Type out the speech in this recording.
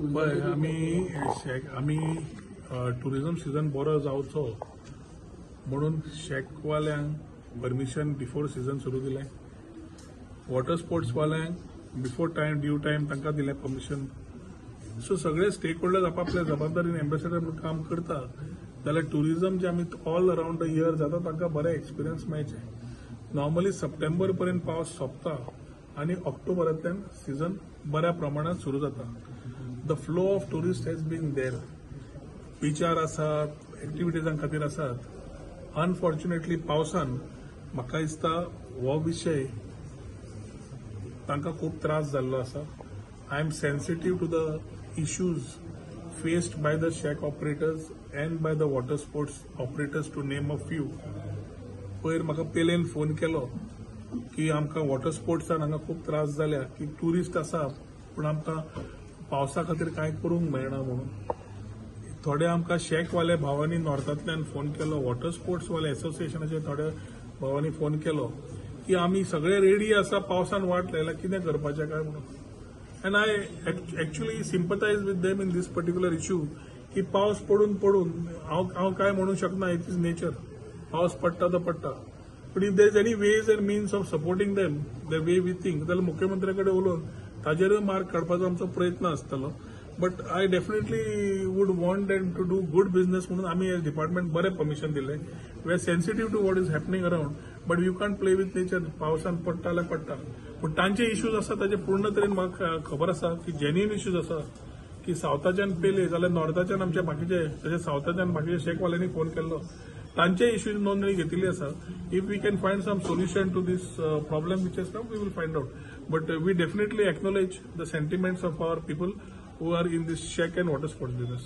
पळय, आमी tourism season बरो जावचो म्हणून शॅकवाल्यांक परमिशन बिफोर सिजन सुरू दिलें, वॉटर स्पोर्ट्सवाल्यांक बिफोर टायम ड्यू टायम तांकां दिलें परमिशन. सो सगळे स्टेक होल्डर्स आपापल्या जबाबदारीन एम्बेसेडर म्हणून काम करता जाल्यार टुरिझम जे आमी ऑल अरावंड the year जाता तांकां बरें एक्सपिरियन्स मेळचें. नॉर्मली सप्टेंबर पर्यंत पावस सोंपता आनी ऑक्टोबरांतल्यान सिजन बऱ्या प्रमाणात सुरू जाता. The flow of tourist has been there. बिचार आसात, एक्टिविटीजां खातीर आसात. अनफॉर्च्युनेटली पावसान म्हाका दिसता हो विशय तांकां खूब त्रास जाल्लो आसा. I am sensitive to the issues faced by the shack operators and by the water sports operators, to name a few. पयर म्हाका पेलेन फोन केलो की आमकां वॉटर स्पोर्ट्सान हांगा खूब त्रास जाल्या, की ट्युरिस्ट आसा पूण आमकां पावसा खातीर कांय करूंक मेळना म्हणून. थोडे आमकां शॅकवाले भावांनी नॉर्थांतल्यान फोन केलो, वॉटर स्पोर्ट्सवाले एसोसिएशनाचे थोडे भावांनी फोन केलो की आमी सगळे रेडी आसा, पावसान वाट लायला, कितें करपाचें काय म्हणून. And I actually sympathise with them in this particular issue की पावस पडून पडून हांव काय म्हणूंक शकना, it is nature, पावस पडटा तो पडटा. पूण if there is any ways and means of supporting them the way we think जाल्यार मुख्यमंत्र्या कडेन उलोवन ताजेरूय मार्ग काडपाचो आमचो प्रयत्न आसतलो. But I definitely would want them to do good business म्हणून आमी एज डिपार्टमेंट बरें परमिशन दिलें. We are sensitive to what is happening around, but you can't play with nature. पावसान पडटा जाल्यार पडटा, पूण तांचे इश्यूज आसा ताजे पूर्ण तरेन म्हाका खबर आसा की जेन्युइन इश्यूज आसा की सावथाच्यान पेले जाल्यार नॉर्थाच्यान आमच्या बाकीचे, तशें सावथाच्यान बाकीचे शेकवाल्यांनी फोन केल्लो, तांचे इश्यूज नोंदणी घेतिल्ली आसा. If we can find some solution to this problem which has come, we will find out. But we definitely acknowledge the sentiments of our people who are in this shack and water sports business.